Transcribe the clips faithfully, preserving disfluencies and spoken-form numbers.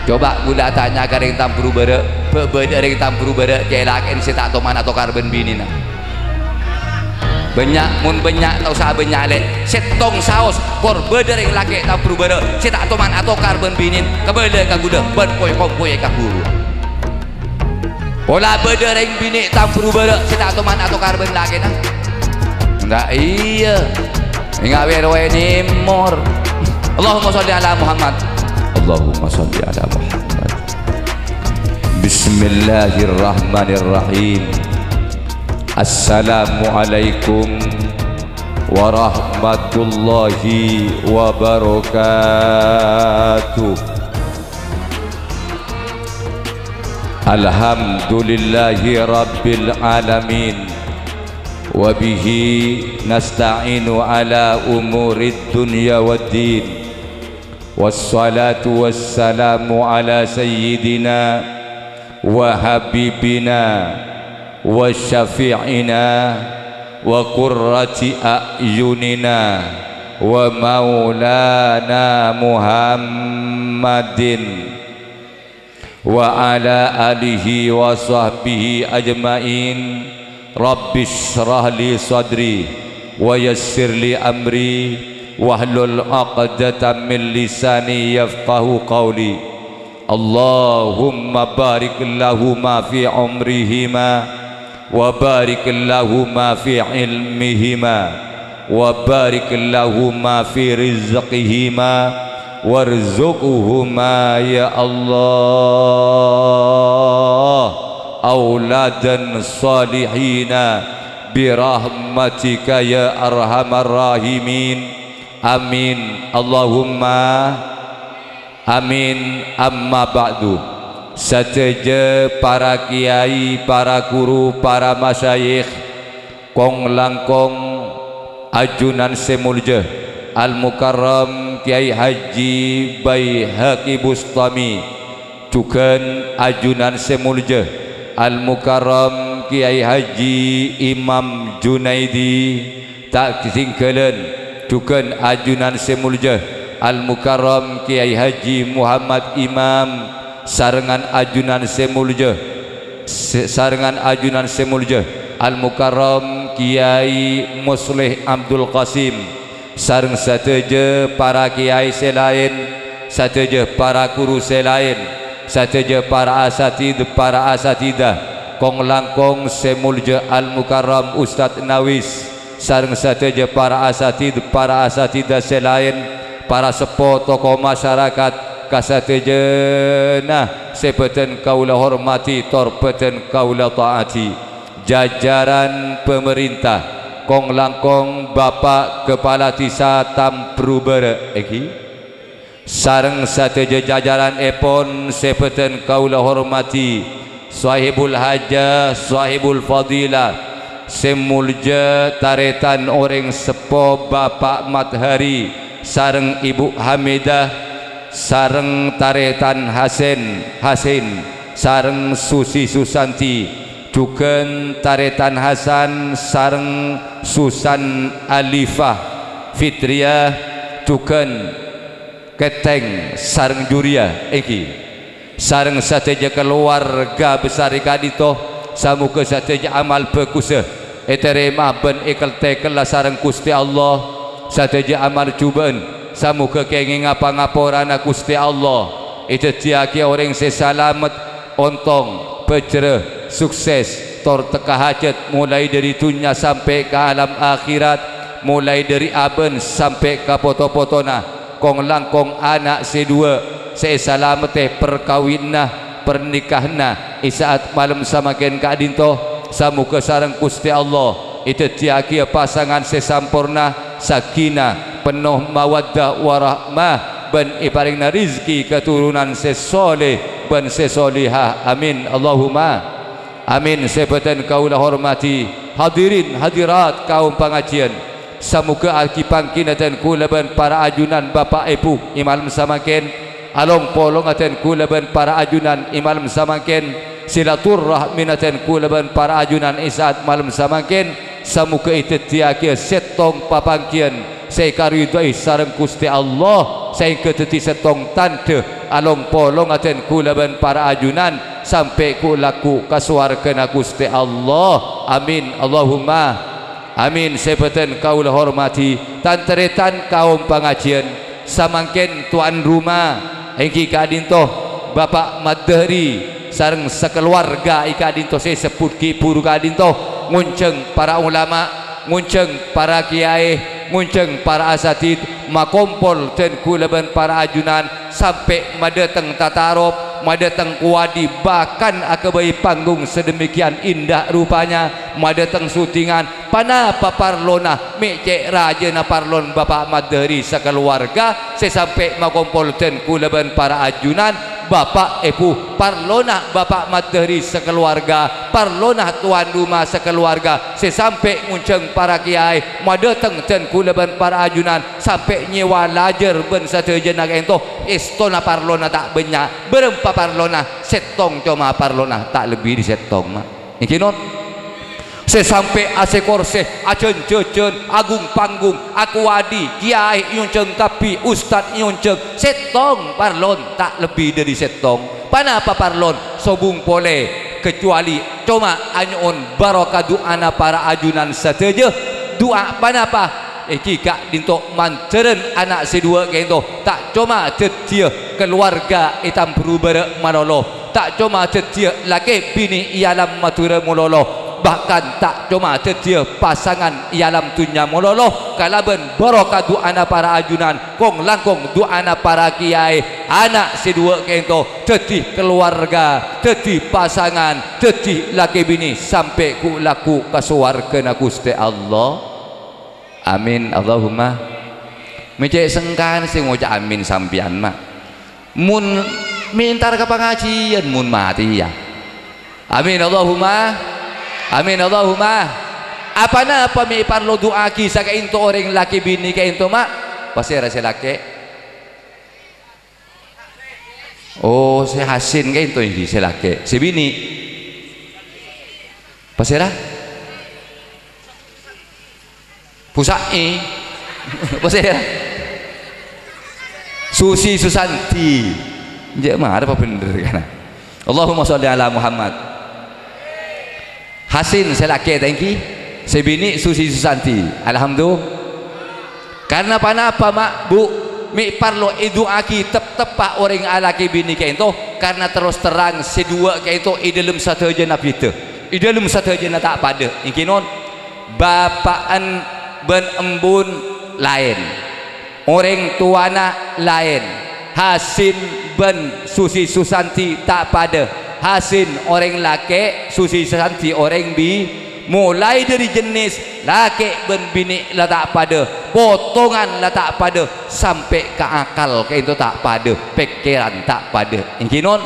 Coba kaulâ atanya ka rèng Tamburu Bârâ', bâ' bâdâ rèng Tamburu Bârâ' cè' lakè'en sè ta' toman atokar bân binèna? Bânnya', mon bânnya' ta' osa bânnya' lè', sèttong saos, por bâdâ rèng lakè' Tamburu Bârâ' sè ta' toman atokar bân binèn, kabâlâ ka kaulâ bân pon-kompoyè ka ghuru. Pola bâdâ rèng binè' Tamburu Bârâ' sè ta' toman atokar bân lakèna? Enggak, iyâ. Enggak, wè rowa nèmor. Allahumma sholli ala Muhammad. Allahumma sholli ala Muhammad. Bismillahirrahmanirrahim. Assalamualaikum warahmatullahi wabarakatuh. Alhamdulillahi rabbil alamin. Wa bihi nasta'inu ala umurid dunya waddin. Wassalatu wassalamu ala sayyidina wa habibina wa syafi'ina wa qurrati a'yunina wa maulana Muhammadin wa ala alihi wa sahbihi ajma'in. Rabbisyrah li sadri wa yassir li amri wahlul 'uqdatam min lisani yafqahu qawli. Allahumma barik lahuma fi umrihima wa barik lahuma fi ilmihima wa barik lahuma fi rizqihima warzuqhuma ya Allah auladan salihina birahmatika ya arhamar rahimin. Amin. Allahumma amin. Amma ba'du. Sadhâjâ para kèyaè, para ghuru, para masyayikh, kong-langkong ajunan sè molja, Al-Mukarram Kèyaè Haji Baihaqi Bustami, jhughân ajunan sè molja, Al-Mukarram Kèyaè Haji Imam Junaidi, ta' satèngghâlân, jhughân ajunan sè molja, Al-Mukarram Kèyaè Haji Muhammad Imam, sarengngan ajunan sè molja, sè-, sarengngan ajunan sè molja, Al-Mukarram Kèyaè Musleh Abdul Qasim, sareng sadhâjâ para kèyaè sè laèn, sadhâjâ para ghuru sè laèn, sadhâjâ para asatidz, para asatidzah, kong-langkong sè molja Al-Mukarram Ustadz Nawis, sareng sadhâjâ para asatidz, para asatidzah sè laèn, para seppo tokoh masyarakat, ka sadhâjâna sè bâdhân kaulâ hormadhi tor bâdhân kaulâ ta'adhi, jajaran pamarènta, kong-langkong Bapa' Kapala Dhisa Tamburu Bârâ', èngghi. Sareng sadhâjâ jajaranèpon sè bâdhân kaulâ hormadhi, Sohibul Hajah, Sohibul Fadilah, sè molja tarètan orèng seppo Bapa' Mathari sareng Ibu Hamidah, sareng tarètan Hasen, Hasin, sareng Susi Susanti, jhughân tarètan Hasan sareng Susan Alifah Fitriyah, jhughân Kètèng sareng Juriya, èngghi, sareng sadhâjâ kalowarga besar è ka'dinto, samoghâ sadhâjâ amal bhâghussa ètarèma bân èkel-tèkella sareng Ghustè Allah. Sadhâjâ amal jhubâ'ân, samoghâ kèngènga pangaporana Ghustè Allah, èdhâddhiyâghi orèng sè salamet, ontong, bhâjrâ, sukses, tor tekka hajhât, molaè dhâri dhunnya sampè' ka alam akhèrat, molaè dhâri abâ'na sampè' ka poto-potona, kong-langkong ana' sè dhuwâ' sè èsalamettè parkabinnanna, parnikahanna, è sa'at malem samangkèn ka'dinto, samoghâ sareng Ghustè Allah èdhâddhiyâghiyâ pasangan sè samporna, sakinah, penno mawaddah warahmah, bân èparèngana rejhekkè katoronan sè sholèh bân sè sholèhah. Amin, Allahumma. Amin. Sè bâdhân kaulâ hormadhi, hadirin hadirat kaum pangajiyân. Samoghâ aghi-pangghinadhân kaulâ bân para ajunan bapa' èbhu è malem samangkèn, along-polongadhân kaulâ bân para ajunan è malem samangkèn, silaturrahminadhân kaulâ bân para ajunan è sa'at malem samangkèn, samoghâ èdhâddhiyâghiyâ sèttong papangghiyân sè èkaridhoi sareng Ghustè Allah. saèngghâ dhâddhi sèttong tandhâ along-polongnga dân kaulâ bân para ajunan sampè' ghu'-lagghu' ka sowarghâna Ghustè Allah. Amin, Allahumma amin. Sè bhâdhân kaulâ hormadhi, tan-tarètan kaom pangajiyân, samangkèn towan roma èngghi ka'dinto Bapa' Madhâri sareng sakalowarga è ka'dinto sè èsebbhut ghi' bhuru ka'dinto, ngonjhâng para ulama, ngonjhâng para kèyaè, ngonjhâng para asatidz, makompol dân kaulâ bân para ajunan sampè' madhâteng Tatarop, madhâteng Kowadi, bahkan aghâbây panggung sedemikian indah rupanya, madhâteng Sutingan. Ponapa parlona? Mè' cè' rajâna parlon Bapa' Madhâri sakalowarga sè sampè' makompol dân kaulâ bân para ajunan, Bapa', Èbhu, parlona Bapa' Madhâri sakalowarga, parlona towan roma sakalowarga sè sampè' ngonjhâng para kèyaè, madhâteng dân kaulâ bân para ajunan, sampè' nyèwa lajâr bân sadhâjâna ka'dinto. Èstona parlona ta' bânnya', bârâmpa parlona? Sèttong, coma parlona, ta' lebbi dâri sèttong, Ma'. Èngghi, non? Sè sampè' asè-korsè, ajhân-jhâjhân, agung-panggung, akowadi, kèyaè èonjhâng kabbhi, ustad èonjhâng, sèttong parlon, ta' lebbi dâri sèttong. Ponapa parlon? Sobung polè, kecuali coma anyo'on barokah du'ana para ajunan sadhâjâ. Du'a ponapa? Èngghi ka'dinto mandhârân ana' sè duwâ' ka'dinto, ta' coma dhâddhiyâ kalowarga è Tamburu Bârâ' malolo, ta' coma dhâddhiyâ lakè binè è alam Madhurâ malolo, bahkan ta' coma dhâddhiyâ pasangan è alam dhunnya malolo, kalabân barokah du'ana para ajunan, kong-langkong du'ana para kèyaè, ana' sè duwâ' ka'dinto dhâddhi kalowarga, dhâddhi pasangan, dhâddhi lakè binè sampè' ghu'-lagghu' ka sowarghâna Ghustè Allah. Amin, Allahumma. Mè' cè' sengkan sè ngoca' amin sampèyan, Ma'. Mon mè' entar ka pangajiyân, mon matè, yâ. Amin, Allahumma. Amin, Allahumma. Aponapa mè' parlo du'aaghi saka'dinto orèng lakè binè ka'dinto, Ma'? Pasèra sè lakè? Oh, sè Hasin ka'dinto èngghi sè lakè. Sè binè? Pasèra? Bu Sa'i. Pasèra? Susi Susanti. Jâ' mara apa bhender kana? Allahumma sholli ala Muhammad. Hasin sè lakè ta' èngghi, sè binè Susi Susanti. Alhamdulillah. Karna ponapa, Ma', Bu'? Mè' parlo èdu'aaghi tep-teppa orèng alakè binè ka'dinto, karna terros terrang sè duwâ' ka'dinto è dâlem sadhâjâna bhidhâ, è dâlem sadhâjâna ta' padâ. Èngghi, non? Bapa'en bân embun laèn. Orèng towana laèn. Hasin bân Susi Susanti ta' padâ. Hasin orèng lakè', Susi Susanti orèng bi-, molaè dâri jennis lakè' bân binè' la ta' padâ, potongan la ta' padâ, sampè' ka akal ka'dinto ta' padâ, pèkkèran ta' padâ. Èngghi, non?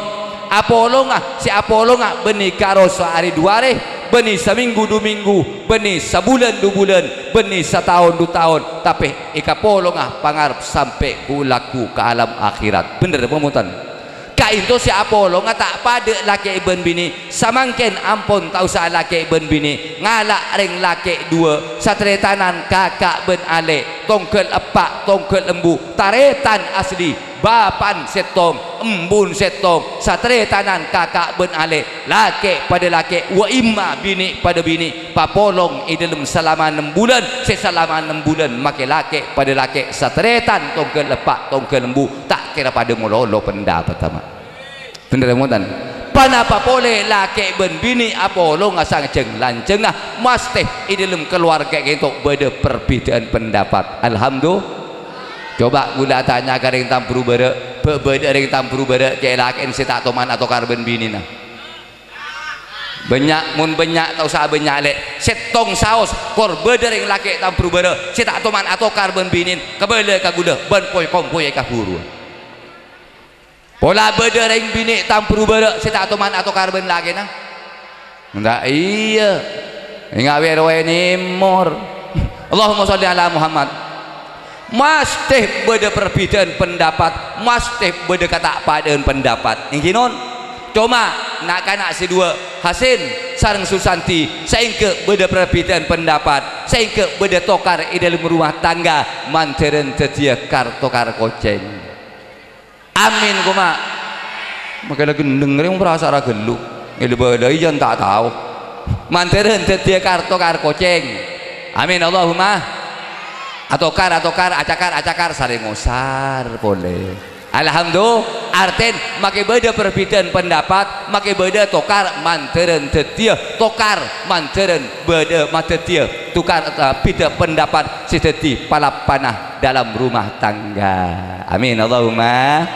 Apolonga, sè apolonga bânnè karo saarè du arè, bânnè samènggu du mènggu, bânnè sabulân du bulân, bânnè sataon du taon, tapè èkapolonga pangarep sampè' ghu'-lagghu' ka alam akhèrat. Bhender apa bhunten? Ka'dinto sè apolonga ta' padâ lakè' bân binè', samangkèn ampon ta' osa lakè' bân binè', ngala' rèng lakè' duwâ', sataretanan kaka' bân alè', tongghâl eppa', tongghâl embu', tarètan asli, bapa'en sèttong, embun sèttong, sataretanan kaka' bân alè', lakè' padâ lakè', wa imma binè' padâ binè', papolong è dâlem salama nem bulân, sè salama nem bulân makè lakè' padâ lakè', satarètan tongghâl eppa', tongghâl embu', ta' kèra padâ malolo pendapatta, Ma'. Bhender, bhunten? Ponapa polè lakè' bân binè' apolonga sangjhâng-lanjhângnga, mastè è dâlem kalowarga ka'dinto bâdâ perbedaan pendapat. Alhamdu-, Coba kaulâ atanya ka rèng Tamburu Bârâ', bâ-, bâdâ rèng Tamburu Bârâ' cè' lakè'en sè ta' toman atokar bân binèna? Bânnya', mon bânnya', ta' osa bânnya', lè'. Sèttong saos, kor bâdâ rèng lakè' Tamburu Bârâ' sè ta' toman atokar bân binèn, kabâlâ ka kaulâ, bân poy-, kompoyya èkabhuruwâ. Pola bâdâ rèng binè' Tamburu Bârâ' sè ta' toman atokar bân lakèna? Enda' iyâ. Enga' wè' rowa nèmor. Allahumma sholli ala Muhammad. Mastè bâdâ perbedaan pendapat, mastè bâdâ kata' padâ'ân pendapat. Èngghi, non? Coma, na'-kana' sè duwâ', Hasin sareng Susanti, saèngghâ bâdâ perbedaan pendapat, saèngghâ bâdâ tokar è dâlem rumah tangga, mandhârân dhâddhiyâ kar-tokar kocèng. Amin, koma. Makè la gendheng rè, parasa'an ra ghâllu. Èlè bâlâi jân ta' tao. Mandhârân dhâddhiyâ kar-tokar kocèng. Amin, Allahumma. Atokar, atokar, acakar, acakar, sarè ngosar polè. Alhamdulillah, artèn makè bâdâ perbedaan pendapat, makè bâdâ tokar mandhârân dhâddhiyâ tokar, mandhârân bâdâ madhâddhiyâ tokar, eh, beda pendapat sè dhâddhi palappana dalam rumah tangga. Amin, Allahumma.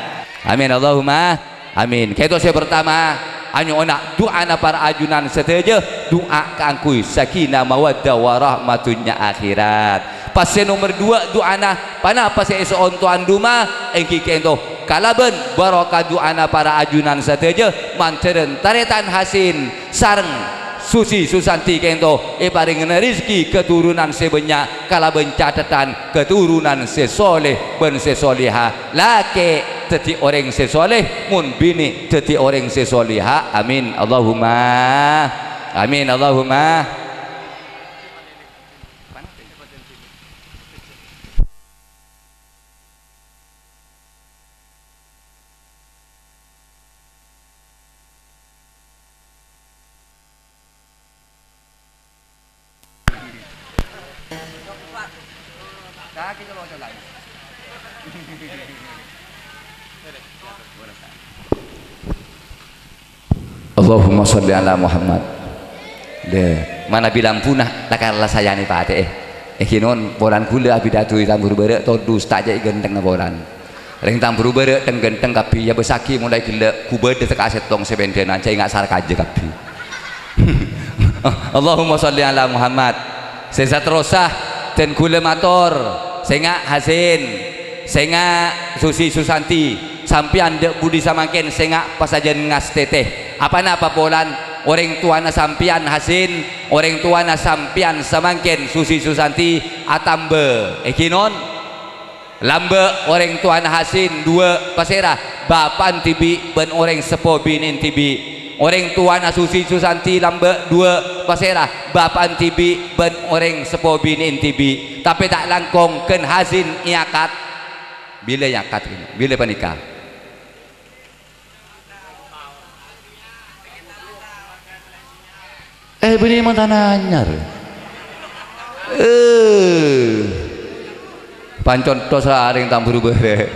Amin, Allahumma. Amin. Ka'dinto sè partama, anyo'ona du'ana para ajunan sadhâjâ, du'a kaangghuy sakinah mawaddah warahmah dhunnya akhèrat. Pas sè nomer duwâ' du'ana, ponapa sè èso'on towan dhuma, èngghi ka'dinto kalabân barokah du'ana para ajunan sadhâjâ, mandhârân tarètan Hasin sareng Susi Susanti ka'dinto èparèngana rejhekkè katoronan sè bânnya' kalabân cathetan katoronan sè soleh bân sè soleha. Lakè' dhâddhi orèng sè soleh, mon binè' dhâddhi orèng sè soleha. Amin, Allahumma. Amin, Allahumma. Allahumma shalli ala Muhammad. Lè, manabi lampuna la kala sayanè patè'è. Èngghi non, polana ghulâ abidhâ è Tambur Bârâ', todus ta' jhâ' èghânthengnga polana. Rèng Tambur Bârâ' thèng-ghântheng kabbhi, èyabâsaghi molaè ghellâ' ghubâdhâ tekka sèttong sè bendhânan, jhâ' ènga' sar kajâ kabbhi. Allahumma shalli ala Muhammad. Sè saterrossa, dân ghulâ mator, sènga' Hasin, sènga' Susi Susanti, sampèyan dâ' budi samangkèn sènga' pasajân ngastètè. Aponapa polana orèng towana sampèyan Hasin, orèng towana sampèyan samangkèn Susi Susanti atamba, èngghi non? Lambâ' orèng towana Hasin duwâ', pasèra? Bapa'na dhibi' bân orèng seppo binè'na dhibi'. Orèng towana Susi Susanti lambâ' duwâ', pasèra? Bapa'na dhibi' bân orèng seppo binè'na dhibi'. Tapè ta' langkong ghân Hasin èakad. Bilâ èakad kènè? Bilâ panèka? Eh, bânnè mantan anyar. Eh. Panconto sareng Tambur Bârâ'.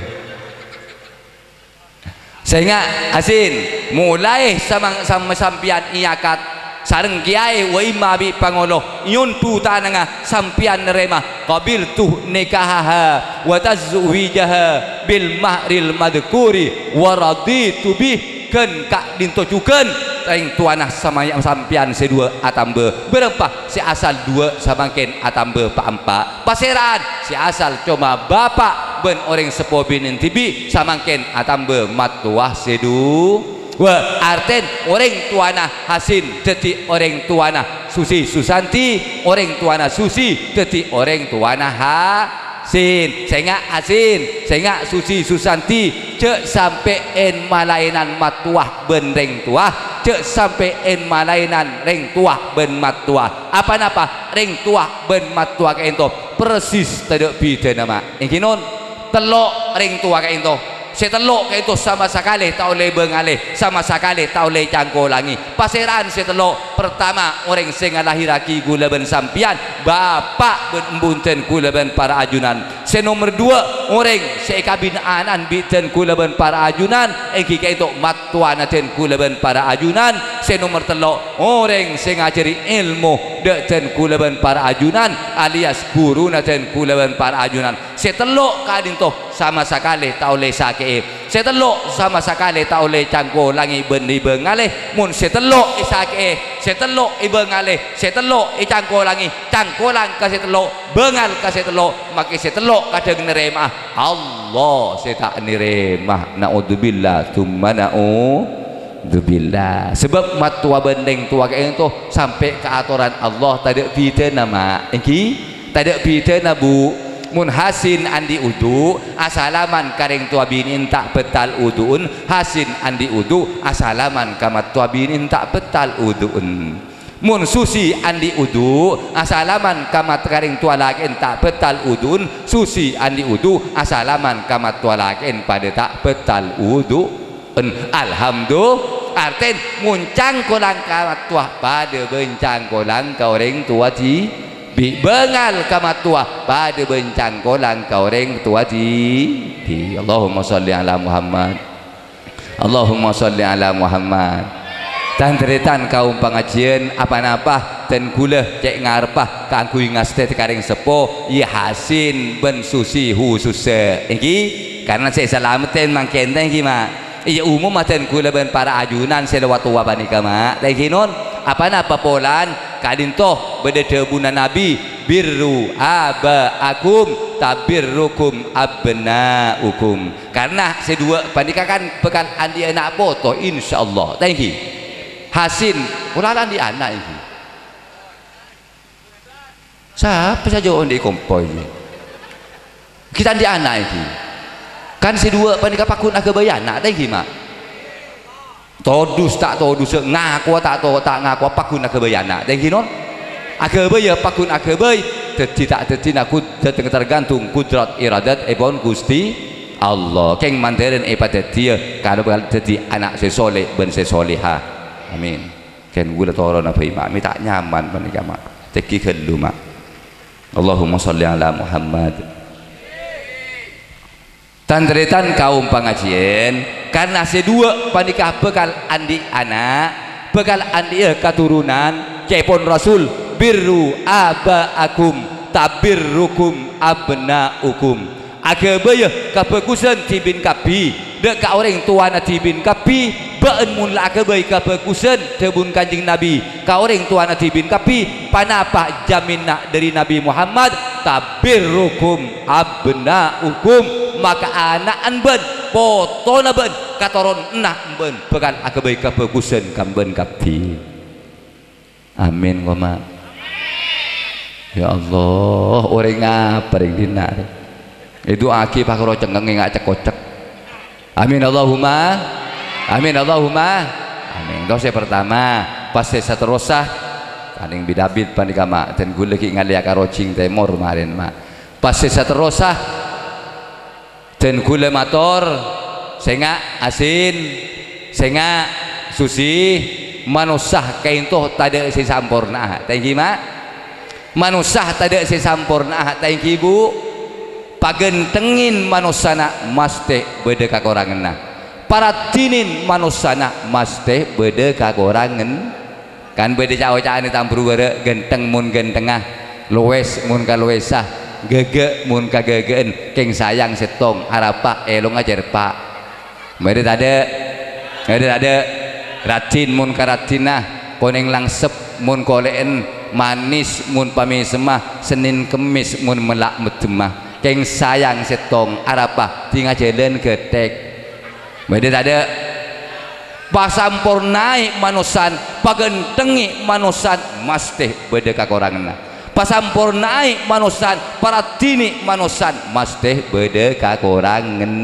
Sènga' Hasin, molaè samang-, sam-, sampèyan èakad sareng kèyaè wa imma bi' pangolo, èyondu tanangnga sampèyan narèma, qabiltu nikahaha wa tazwijaha bil mahril madzkuri wa raditu bih. Ghân ka'dinto jhughân rèng towana samaya-, sampèyan sè duwâ' atamba bârâmpa, sè asal duwâ' samangkèn atamba pa'-empa'. Pasèran sè asal coma bapa' bân orèng seppo binè'na dhibi' samangkèn atamba mattowa sè du-, wâ', artèna orèng towana Hasin dhâddhi orèng towana Susi Susanti, orèng towana Susi dhâddhi orèng towana Hasin. Sènga' Hasin, sènga' Susi Susanti, jhâ' sampè' èn-malaènan mattowa bân rèng towa, jhâ' sampè' èn-malaènan rèng towa bân mattowa. Aponapa rèng towa bân mattowa ka'dinto? Persis tadâ' bhidhâna, ma'. Èngghi non, tello' rèng towa ka'dinto. Sè tello' ka'dinto sama sakalè ta' ollè bângalè, sama sakalè ta' ollè cangkolangè. Pasèran sè tello'? Partama, orèng sè ngalahèrraghi ghulâ bân sampèyan, bapa' bân embu'na dân ghulâ bân para ajunan. Sè nomer duwâ', orèng sè èkabin ana'na bi' dân ghulâ bân para ajunan, èngghi ka'dinto mattowana dân ghulâ bân para ajunan. Sè nomer tello', orèng sè ngajhâri èlmo dâ' dân ghulâ bân para ajunan, alias ghuruna dân ghulâ bân para ajunan. Sè tello' ka'dinto sama sakalè ta' ollè sakè'è. Sè tello' sama sakalè ta' ollè cangkolangè bân èbângalè. Mon sè tello' èsakè'è, sè tello' èbângalè, sè tello' ècangkolangè, cangkolang ka sè tello', bângal ka sè tello', makè sè tello' kadhâng narèma'a, Allah sè ta' narèma. Na'udzubillah, tsumma na'udzubillah. Sabâb mattowa bân rèng towa ka'dinto sampè' ka atoran Allah tadâ' bhidhâna, ma'. Èngghi? Tadâ' bhidhâna, Bu. Mon Hasin andi' udu', asalaman ka rèng towa binè'na ta' bhâtal udu'na, Hasin andi' udu', asalaman ka mattowa binè'na ta' bhâtal udu'na. Mon susi andi' udu, asalaman ka mat-, ka rèng towa lakè'en ta' bâtal udu'en, susi andi' udu, asalaman ka mattowa lakè'en padâ ta' bâtal udu'en. Alhamdu-, artèn mon cangkolang ka mattowa padâ bân cangkolang ka orèng towa di-, bi' bângal ka mattowa padâ bân cangkolang ka orèng towa di-, di-, Allahumma sholli ala Muhammad. Allahumma sholli ala Muhammad. Tan-tarètan kaum pangajiyân, pa-napa dân kaulâ cè' ngarebbhâ kaangghuy ngastèt ka rèng seppo, iyâ Hasin bân Susi husussa, ènggi? Karna sè salameddhân mangkèn, ta' ènggi, Ma'? Iyâ, umumma dân kaulâ bân para ajunan sè la towa panèka, Ma', ta' ènggi, Non? Pa-napa polana ka'dinto bâdâ dhâbuna Nabi, "Birru aba'akum tabirrukum abna'ukum." Karna sè duwâ' panèka kan bhâkal andi' ana' poto, insyaallah. Ta' ènggi? Hasin, pola la andi' ana', ènggi? Sapa sè ajo' andi' kompoy, ènggi? Ghi' ta' andi' ana', ènggi? Kan sè duwâ' panèka pagghun aghâbây ana', ta' ènggi, Ma'? Todus ta' todusâ, ngakowa ta' to-, ta' ngakowa, pagghun aghâbây ana', ta' ènggi, Non? Aghâbây, iyâ, pagghun aghâbây. Dhâddhi ta' dhâddhina ghun dhâteng tergantung kudrat iradatèpon Ghustè Allah. Kèng mandhârân èpadhâddhiyâ, karana bhâkal dhâddhi ana' sè sholeh bân sè sholehah. Amin. Kèng kaulâ toronna bhâi, Ma', mè' ta' nyaman panèka, Ma'. Tèngghi ghâllu, Ma'. Allahumma sholli ala Muhammad. Tan-tarètan kaum pangajiyân, karna sè duwâ' panèka bhâkal andi' ana', bhâkal andi'â katoronan, ca'èpon Rasul, "Birru aba'akum tabirrukum abna'ukum." Aghâbâyâ kabhâghusân dhibi' kabbhi, dâ' ka orèng towana dhibi' kabbhi, bâ'ân mon la aghâbây kabhâghusân, dhâbuna Kanjeng Nabi, ka orèng towana dhibi' kabbhi, pa-napa jaminna dhâri Nabi Muhammad, "Tabirrukum abna'ukum," maka ana'na bâ'ân, potona bâ'ân, katoronna bâ'ân bhâkal aghâbây kabhâghusân ka bâ'ân kabbhi. Amin, koma. Ya Allah, orèng apa rèng dinna' rè? Èdu'aaghi pakaro cengngeng enga' cek-kocek. Amin Allahumma. Amin Allahumma. Amin. Terros sè pertama, pas sè saterrossa, paling bit-abit panèka, Ma', dân kaulâ ghi' ngalèya ka Rojing Tèmor marèn, Ma'. Pas sè saterrossa, dân kaulâ mator, sènga' Hasin, sènga' Susi, manossa kaènto tadâ' sè samporna'a. Ta' ènggi, Ma'? Manossa tadâ' sè samporna'a, ta' ènggi, Bu? Paghântengngè manossana mastè bâdâ kakoranganna. Paraddhinè manossana mastè bâdâ kakorangan. Kan bâdâ ca'-oca'an è tambhuru bârâ', ghântheng mon ghânthengnga, lowès mon kalowèssa, ghâghâ' mon kaghâghâ'ân, kèng sayang sèttong, arapa, èlongnga cèrpa'. Bâdâ tadâ'? Bâdâ tadâ'? Raddhin mon karaddhinna, konèng langsep mon kolè'en, manis mon pamèsemma, Sennèn Kemmès mon mella' meddhemma. Kèng sayang sèttong, arapa, dinga jhâlân ghâtèk. Bâdâ tadâ'? Pasampornaè manossana, paghântengngè manossana, mastè bâdâ kakoranganna. Pasampornaè manossana, paraddhinè manossana, mastè bâdâ kakorangan.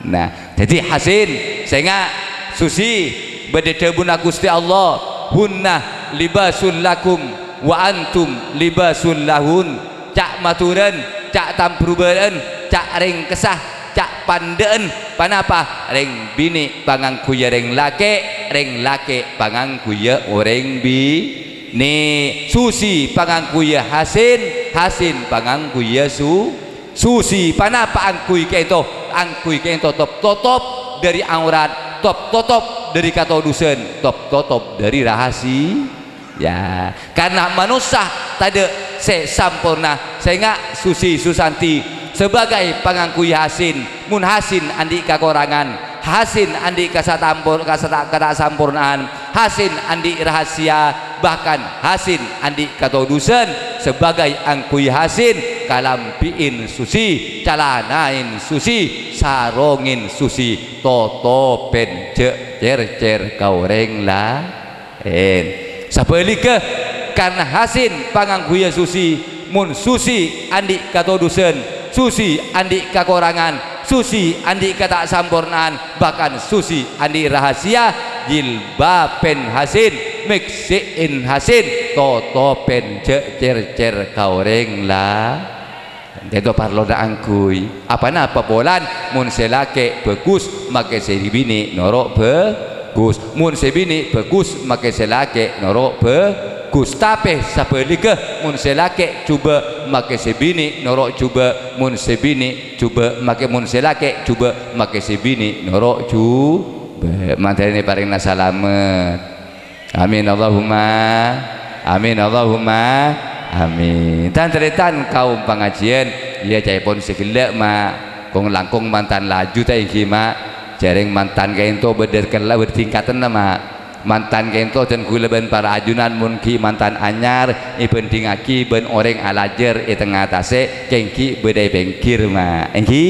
Nah, dhâddhi Hasin, sènga', Susi, bâdâ dhâbuna Ghustè Allah, "Hunna libasul lakum wa antum libasul lahun." Ca' Madhurâna, ca' tambhuru bârâ'ân, ca' rèngkessa, ca' pandâ'ân, pa-napa? Rèng binè' pangangghuyâ rèng lakè', rèng lakè' pangangghuyâ orèng bi-, nè'. Susi pangangghuyâ Hasin, Hasin pangangghuyâ Su-, Susi. Pa-napa angghuy kaènto? Angghuy kaènto top-totop dhâri aurat, top-totop dhâri katodusân, top-totop dhâri rahasi-, ya, karna manossa tadâ' sè samporna, sènga' Susi Susanti, sabâgâi pangangghuyâ Hasin, mon Hasin andi' kakorangan, Hasin andi' kasatampor-, kasata-, katasampornaan, Hasin andi' rahasia, bahkan Hasin andi' katodusân, sabâgâi angghuy Hasin, kalambhi'in Susi, calanaèn Susi, sarongèn Susi, totopèn jhâ' cèr-cèr ka orèng la-, èn. Sabhâligghâ, karna Hasin pangangghuyâ Susi, mon Susi andi' katodusân, Susi andi' kakorangan, Susi andi' katasampornaan, bahkan Susi andi' rahasia, jilbabèn Hasin, Mèksè'è Hasin, totobhân jhâ' cèr-cèr ka orèng la-, Ka'dinto parlona angghuy. Apa-napa polana, mon sè lakè' bhâghus, makè sè binè' noro' bhâghus. Mon sè binè' bhâghus, makè sè lakè' noro' bhâghus. Tapè sabhâligghâ, mon sè lakè' jhubâ', makè sè binè' noro' jhubâ'. Mon sè binè' jhubâ', makè, mon sè lakè' jhubâ', makè sè binè' noro' jhubâ'. Mandhârâna parèngana salamet. Amin, Allahumma amin, Allahumma amin. Tan-tarètan kaum pangajiyân, iyâ, ca'èpon sè ghellâ', Ma'. Kong-langkong mantan laju, ta' ènggi, Ma'? Jhârèng mantan ka'dinto bâdâ kella-, bâdâ tingkatanna, Ma'. Mantan ka'dinto dân ghulâ bân para ajunan mon ghi' mantan anyar èbhândhingngaghi bân orèng alajâr è tengnga tasè', kèng ghi' bâdâ è pèngghir, Ma'. Ènggi?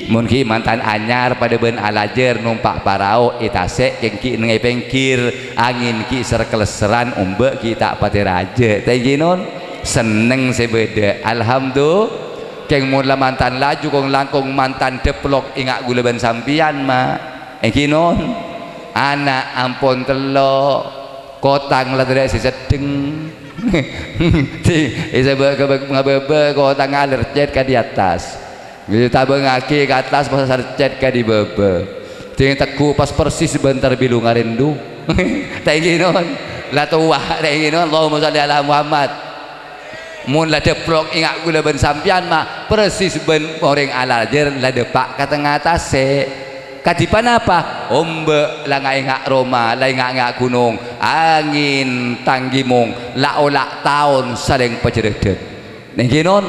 Mon ghi' mantan anyar padâ bân alajâr nompa' parao è tasè', kèng ghi' neng è pèngghir. Angèn ghi' ser-kalesseran, ombâ' ghi' ta' patè rajâ. Ta' ènggi, Non? Senneng sè bâdâ. Alhamdu-, Kèng mon la mantan laju, kong-langkong mantan dâplok, enga' ghulâ bân sampèyan, Ma'. Ènggi, Non? Ana' ampon tello', kotang la tadâ' sè seddheng. Di, èsabâ-, kabâ-, ngabâbâ kotang alercet ka di attas. Ètabângngaghi ka attas pas alercet ka di bâbâ. Ding tegghu pas persis bân tar bilung arèndhu. Ta' ènggi, Non? La towa, ta' ènggi, Non? Allahumma shalli ala Muhammad. Mon la dâplok enga' ghulâ bân sampèyan, Ma', persis bân orèng alajâr la dâpa' ka tengnga tasè'. Kadhi ponapa? Ombâ' la nga'-enga' roma, la enga'-enga' ghunong, angèn tanggimong, la ola' taon salèng pajhârâdhân. Nènggi, Non?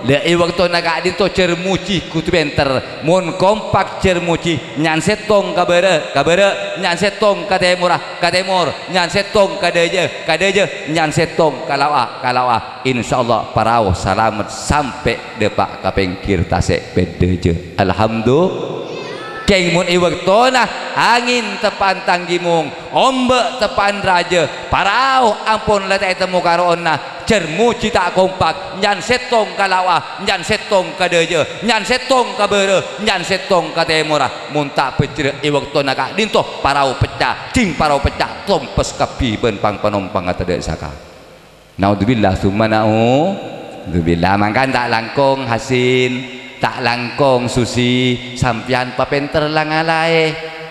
La, è bâktona ka'dinto jhâr mojhi kodhu pènter. Mon kompak jhâr mojhi, nyan sèttong ka bârâ', ka bârâ', nyan sèttong ka tèmorra, ka tèmor, nyan sèttong ka dâjâ, ka dâjâ, nyan sèttong ka laowa, ka laowa. Insyaallah parao salamet sampè' dâpa' ka pèngghir tasè' bâdâ jâ. Alhamdu-, Kèng mon è bâktona angèn teppa'an tanggimong, ombâ' teppa'an rajâ, parao ampon la ta' ètemmo karo'onna, jhâr mojhi ta' kompak, nyan sèttong ka laowa, nyan sèttong ka dâjâ, nyan sèttong ka bârâ', nyan sèttong ka tèmorra. Mon ta' bhâjhrâ' è bâktona ka'dinto parao pecca, ding parao pecca, tompes kabbhi bân pang-panompangnga tadâ' saka. Naudzubillah, summa naudzubillah. Mangkana ta' langkong Hasin, ta' langkong Susi, sampèyan papènter la ngalaè.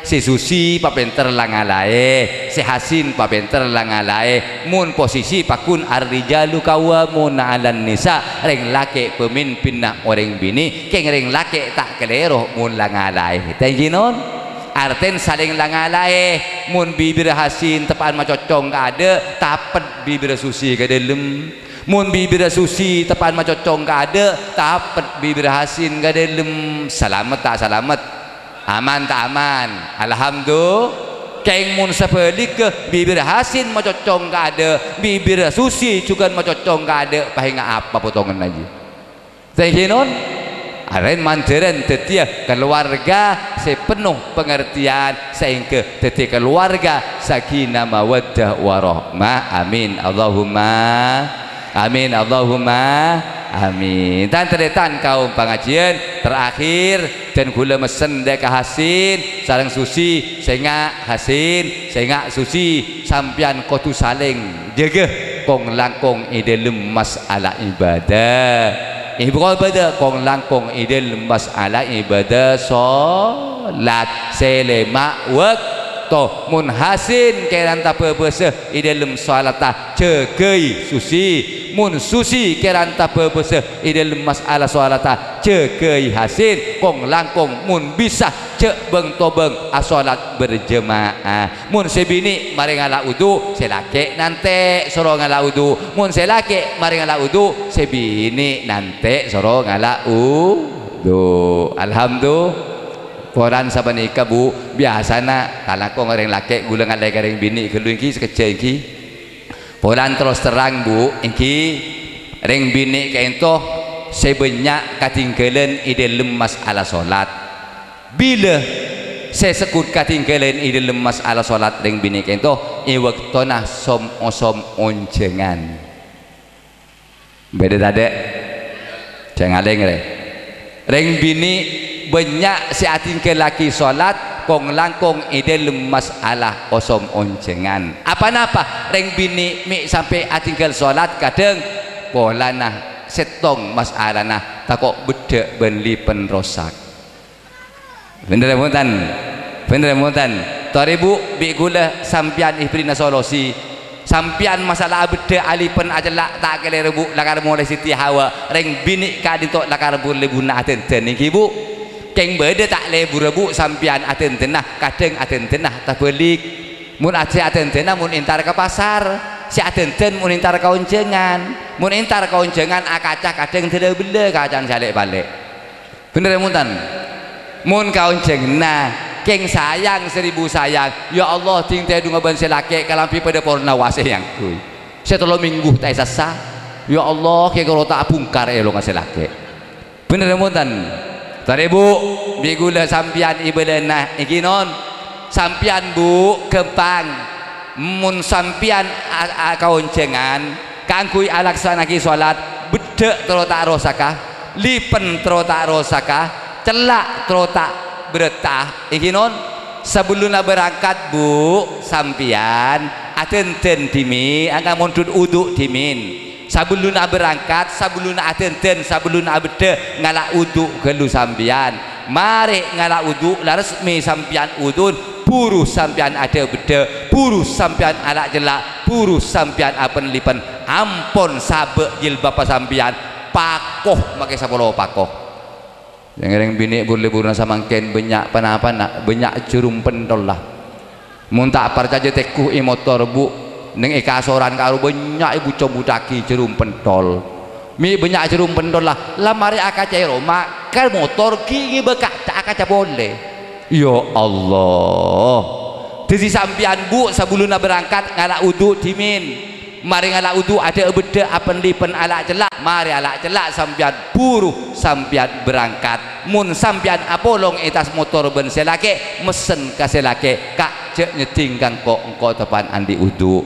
Sè Susi papènter la ngalaè, sè Hasin papènter la ngalaè. Mon posisi paggun ar-rijalu qawwamuna 'alan nisa, rèng lakè' pamimpinna orèng binè', kèng rèng lakè' ta' kalèro mon la ngalaè. Ta' ènggi, Non? Artèna salèng la ngalaè, mon bibirra Hasin teppa'an macocong ka adâ', tapet bibirra Susi ka dâlem. Mon bibirra Susi teppa'an macocong ka adâ', tapet bibirra Hasin ka dâlem. Salamet ta' salamet? Aman ta' aman? Alhamdu-, Kèng mon sabhâligghâ, bibirra Hasin macocong ka adâ', bibirra Susi jhughân macocong ka adâ', paènga' apa potonganna, jhi? Sèngghânon, arèn mandhârân dhâddhiyâ kalowarga sè penno pangartèyan, saèngghâ dhâddhi kalowarga sakinah mawaddah warahmah. Amin, Allahumma amin, Allahumma amin. Tan-tarètan kaum pangajiyân, terakhir, dân ghulâ messen dâ' ka Hasin sareng Susi, sènga' Hasin, sènga' Susi, sampèyan kodhu salèng jâgâ kong-langkong è dâlem mas'ala ibadah. È bâkto bâdâ kong-langkong è dâlem mas'ala ibadah solat sè lèma' bâkto. Mon Hasin kèran tabâbâsa è dâlem solatta, jâgâi Susi. Mon Susi kèran tabâbâsa è dâlem mas'ala solatta, jâgâi Hasin. Kong-langkong mon bisa, jhâ' bâng-tobâng asolat berjemaah. Mon sè binè' marè ngala' wudu, sè lakè' nantè' soro ngala' wudu. Mon sè lakè' marè ngala' wudu, sè binè' nantè' soro ngala' wudu. Alhamdu-, Polana sapanèka, Bu, biyasana kalangkong rèng lakè' ghulâ ngalaè ka rèng binè' ghâllu ènggi sakejjhâ' ènggi. Polana terros terrang, Bu, ènggi rèng binè' ka'ènto sè bânnya' katèngghâlân è dâlem mas'ala solat. Bilâ sè segghut katèngghâlân è dâlem mas'ala solat rèng binè' ka'ènto? È bâktona som-osom onjhângan. Bâdâ tadâ'? Jhâ' ngalèng, rè. Rèng binè' bânnya' sè atèngghâllaghi solat Kong-langkong è dhâlem mas'ala osom onjhângan. Apa-napa rèng binè' mè' sampè' adhingghâl solat kadhâng polana sèttong mas'alana tako' beddhâ' bân lipen rosak. Bhender, ya, bhunten? Bhender, ya, bhunten? Torè, Bu', bi' ghulâ sampèyan èbherri'na solusi. Sampèyan masala abeddhâ, alipen, acella', ta' kalèro, Bu', lakar molaè Siti Hawa. Rèng binè' ka'dinto lakar bur-lebbhurrâ adhândhân, èngghi, Bu'? Kèng bâdâ ta' lebbhurrâ, Bu', sampèyan adhândhâna, kadhâng adhândhâna tabâlik. Mon a-, sè adhândhâna mon entar ka pasar, sè adhândhân mon entar ka onjhângan. Mon entar ka onjhângan akaca kadhâng dâlâ-bellâ kacana sè alè'-palè'. Bhender, ya, bhunten? Mon ka onjhânganna, kèng sayang seribu sayang, "Ya Allah, dhing tèdungnga bân sè lakè' kalambhi padâ porna wasè èangghuy. Sè tello mènggu ta' èsassa. Ya Allah, kèng karo ta' bungkar èlongnga sè lakè'." Bhender, ya, bhunten? Torè, Bu', bi' ghulâ sampèyan èbâlâna, èngghi non? Sampèyan, Bu', ghâmpang. Mon sampèyan a-, a-, ka onjhângan, kaangghuy alaksana'aghi solat, beddhâ' terro ta' rosaka, lipen terro ta' rosaka, cella' terro ta' bhârâtta, èngghi non? Sabellunna berangkat, Bu', sampèyan adhândhân dhimèn, angka mondhut wudu dhimèn. Sabellunna berangkat, sabellunna adhândhân, sabellunna abeddhâ, ngala' wudu ghâllu sampèyan. Marè ngala' wudu, la resmi sampèyan wudun, buru sampèyan adhâ-beddhâ, buru sampèyan ala' cella', buru sampèyan apen-lipen. Ampon sabâ' jilbabba sampèyan, pako, makè sapolo pako. Rèng-orèng binè' bur-lebbhurrâ samangkèn bânnya' pa-napana, bânnya' jhârum pentholla. Mon ta' parcajâ, tèngghu è motor, Bu', neng è kasoran karo bânnya' èbuco-buca'aghi jhârum penthol. Mè' bânnya' jhârum pentholla, la marè akaca è roma, ka motor ghi' ngèbâ kaca, akaca polè. Ya Allah. Dhâddhi sampèyan, Bu', sabellunna berangkat ngala' wudu dhimèn. Marè ngala' wudu, adhâ-beddhâ, apen-lipen, ala' cella'. Marè ala' cella' sampèyan buru sampèyan berangkat. Mon sampèyan apolong è attas motor bân sè lakè', messen ka sè lakè', "Ka', jhâ' nyeddhing ka engko', engko' teppa'na andi' wudu."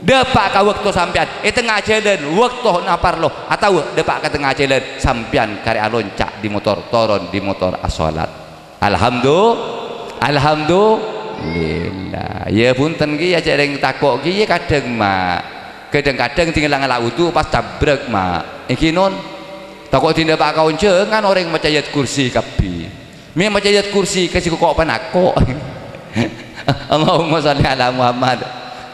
Dâpa' ka bâkto sampèyan, è tengnga jhâlân, bâkto na parlo, atawa dâpa' ka tengnga jhâlân, sampèyan karè alonca' dâri motor, toron dâri motor, asolat. Alhamdu-, alhamdulillah. Ya, bhunten, kèya, cè' rèng tako' kèya kadhâng, Ma'. Kadhâng-kadhâng dingghâl ngala' wudu pas cabrek, Ma'. Èngghi, non. Tako' dâpa' ka onjhângan orèng maca ayat kursi kabbhi. Mè' maca ayat kursi, kasè koko' panako'. Allahumma sholli ala Muhammad.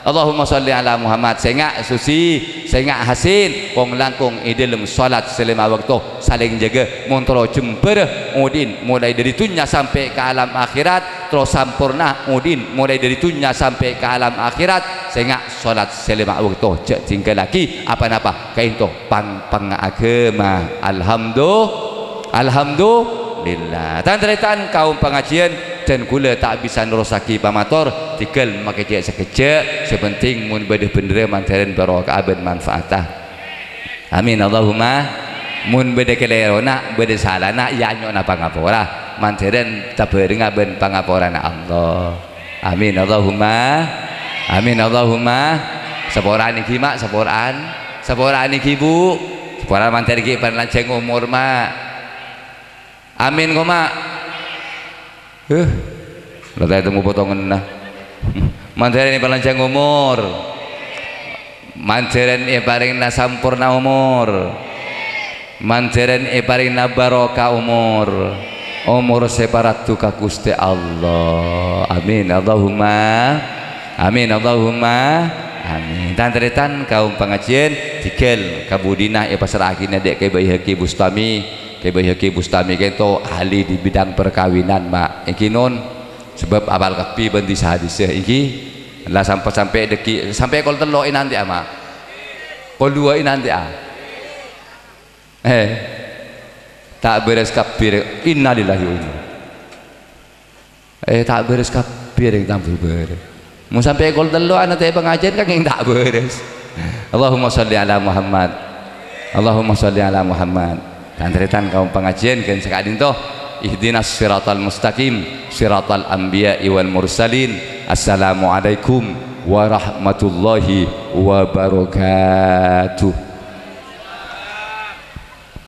Allahumma sholli ala Muhammad. Sènga' susi, sènga' hasin, kong-langkong è dhâlem solat sè lèma bâkto, salèng jâgâ. Mon terro jembhârâ, odi'in molaè dâri dhunnya sampè' ka alam akhèrat, terro samporna, odi'in molaè dâri dhunnya sampè' ka alam akhèrat. Sènga' solat sè lèma bâkto, jhâ' dingghâllaghi, apa-napa, kaènto pang-, pang aghâma. Alhamdu-, Alhamdulillah. Tan-tarètan kaum pangajiyân, dân kaulâ ta' bisa nerrossaghi pamator, dingghâl makè cè' sakejjhâ'. Sè penting mon bâdâ bhendherrâ mandhârân barokah bân manfaatta. Amin, Allahumma. Mon bâdâ kalèrona, bâdâ salana, ya anyo'ona pangapora. Mandhârân tabhârengnga bân pangaporana Allah. Amin, Allahumma. Amin, Allahumma. Sapora'an èngghi, Ma', sapora'an. Sapora'an èngghi, Bu. Sapora'an mandhâr ghi' palanjhâng omor, Ma'. Amin, koma. Huh. La ta' ètemmo potonganna. Mandhârân èpalanjhâng omor. Mandhârân èparèngana samporna omor. Mandhârân èparèngana barokah omor. Omor sè parlo ka Ghustè Allah. Amin. Allahumma. Amin. Allahumma. Amin. Tan-tarètan kaum pangajiyân, dingghâl kabudina èpassra'aghina dâ' Kè Baihaqi Bustami. Kè Baihaqi Bustami kaènto ahli di bidang perkawinan, Ma'. Èngghi, non. Sabâb apal kabbhi bân dhisa-dhisa, èngghi. La sampe', sampè' dâggi', sampè' kol tello' ènante'a, Ma'. Kol duwâ' ènante'a. Eh. Ta' bherres kabbhi, rè. Innalillahi wa inna. Eh, ta' bherres kabbhi, rèng tambhu bârâ. Mon sampè' kol tello' ana' ta' pangajiân kan kèng ta' bherres. Allahumma sholli ala Muhammad. Allahumma sholli ala Muhammad. Tan-tarètan kaum pangajiân ghân saka'dinto. Ihdinas siratal mustaqim, siratal anbiya'i wal mursalin. Assalamualaikum warahmatullahi wabarakatuh.